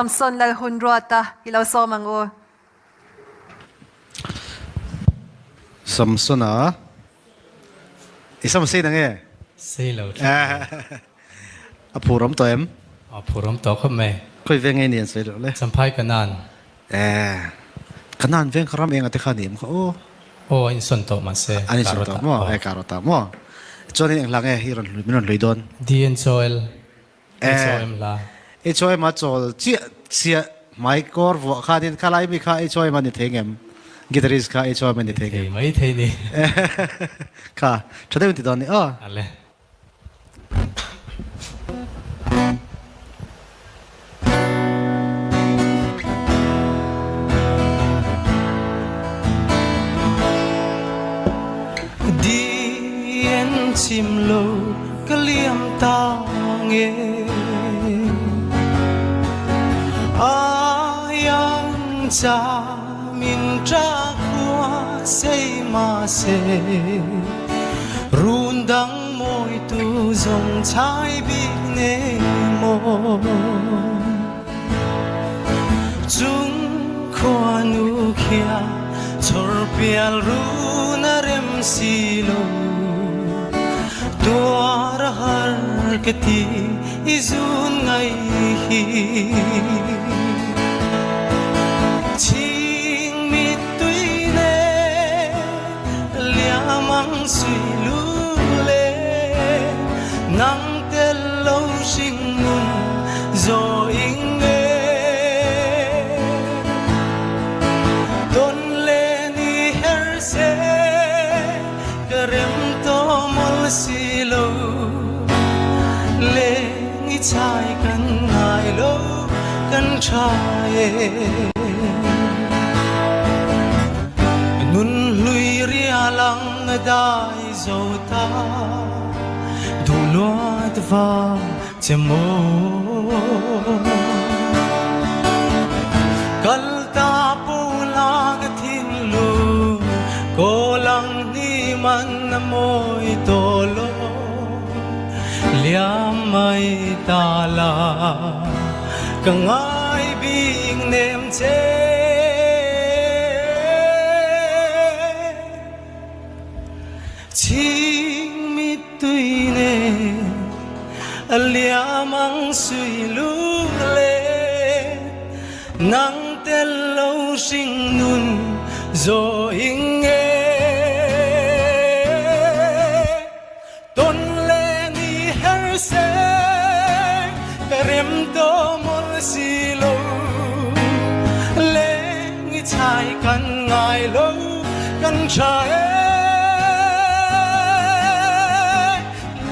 Samson Lalhunruata i lo sawm ang u. Samsona i sam sei na nge? Sei lo tlat. A phur awm tawh em? A phur awm tawh khawp mai. Khawi veng nge ni an sawi loh le? Champhai Kanan. Eh, Kanan veng kha ram enga te kha ni em kha aw? Aw, a insawn tawh mahse An insawn tawh maw? Eh, Karota maw? Chuanin eng hla nge hi rawn min rawn hlui dawn? DN Joel. HOM hla. HOM a chawl chiah chiah hmai kawr vuah khanin khalai mi kha HOM a ni thei ngem? Guitarist kha HOM a ni thei ngem? Thei mai thei ni. Kha tha deuhin ti dawn ni aw. Ale. Di en chim lo ka liam ta nge Ayang cha min tra khua sei ma se Run dang moi tu zong chai bik ne mo Chung khua nu khia chor pial run a rem si lo Tuar a har ka ti i zun ngai hi Ching mittui ne liamang sui lu le Nang tel lo hring nun zo ing e Ton le ni her se ka rem to mol si lo Le ni chai kan ngai lo kan tha e Nun hlui rialang dai zo ta Duh luat va che maw Kal ta pula ka thinlung Kaw lang ni man a mawi tawh lo Liam mai ta la ka ngai bik nem che. Ching mittui nen a liam ang sui lung le Nang tel lo hring nun zo ing nge Ton le ni her se ka rem to mol si lo Leng i chai kan ngai lo kan tha e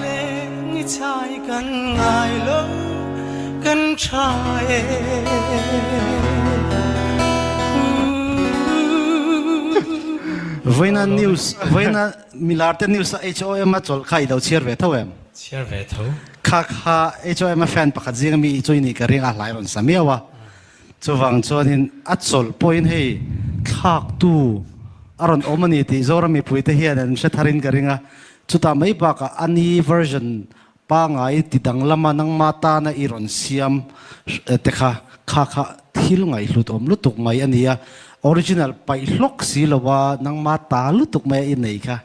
Leng i chai kan ngai lo kan tha e Vawiina news vawiina milar te news a HOM a chawlh kha i lo chhiar ve tho em? Chhiar ve tho. Kha kha HOM a fan pakhat zing ami i chu i nih ka ring a hlai rawn sa miau a. Chuvang chuanin a chawlh pawhin hei thlaktu a rawn awm a ni tih Zoram mipuite hian an hre tharin ka ring a. Chutah mai bakah a ni version pangai ti danglama nangma tana i rawn siam te kha kha kha thil ngaihhlut awm lutuk mai a ni a. Original paih hlawk si lova nangma ta lutuk mai a i nei kha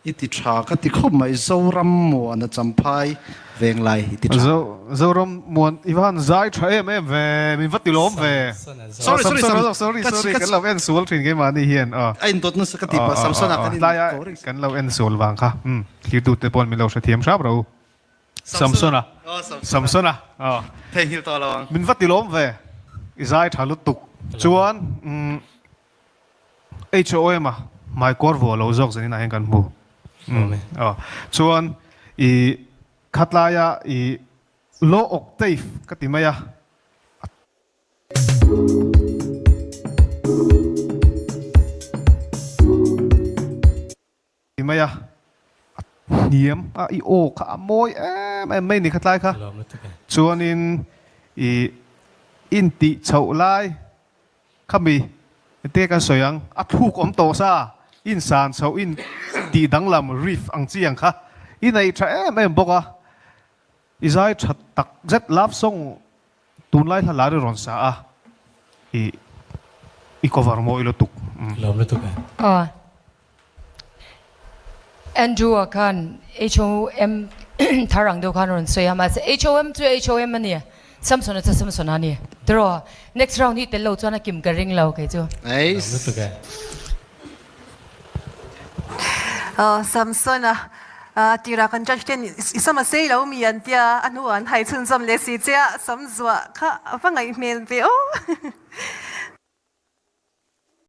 i ti tha ka ti khawp mai. Zoram muan a champhai veng lai i ti tha. Zoram muan i va han zai tha em em ve, min va ti lawm ve. Sorry sorry sorry sorry kan lo en sual thin keimahni hian aw. A indawt nasa ka ti pah Samsona kan in Tlaiah kan lo en sual vang kha thlirtute pawn min lo hrethiam hrap ro u. Samsona Samsona aw. Theihnghilh tawh lo ang. Min va ti lawm ve i zai tha lutuk chuan HOM a hmaikawr vuah lo zawk zanin ah hian kan hmu aw chuan i khatlaia i low octave ka ti mai a. Ti mai a, a hniam a, i aw kha a mawi em em mai ni kha tlai kha. Chuanin i intih chhoh lai khami te kan sawi ang, a thluk awm tawh sa, insan chhoh in tih danglam riff ang chi ang kha i neih tha em em bawk a, i zai tha tak zet love song. Tunlai hla lar i rawn sa a, i i cover mawi lutuk. Lawm lutuk e. Aw. Andrew-a khan HOM thar ang deuh khan a rawn sawi a, mahse HOM chu HOM a ni, Samson-a chu Samson-a a ni. Tiraw, next round hi tel lo chuan a kim ka ring lo kei chu. Lawm lutuk e. Aw Samson-a tirah kan judge ten i sam a sei lo mi an tia, a hnuah an hai chhunzawm leh si che a, sam zuah kha a va ngaih hmel ve aw.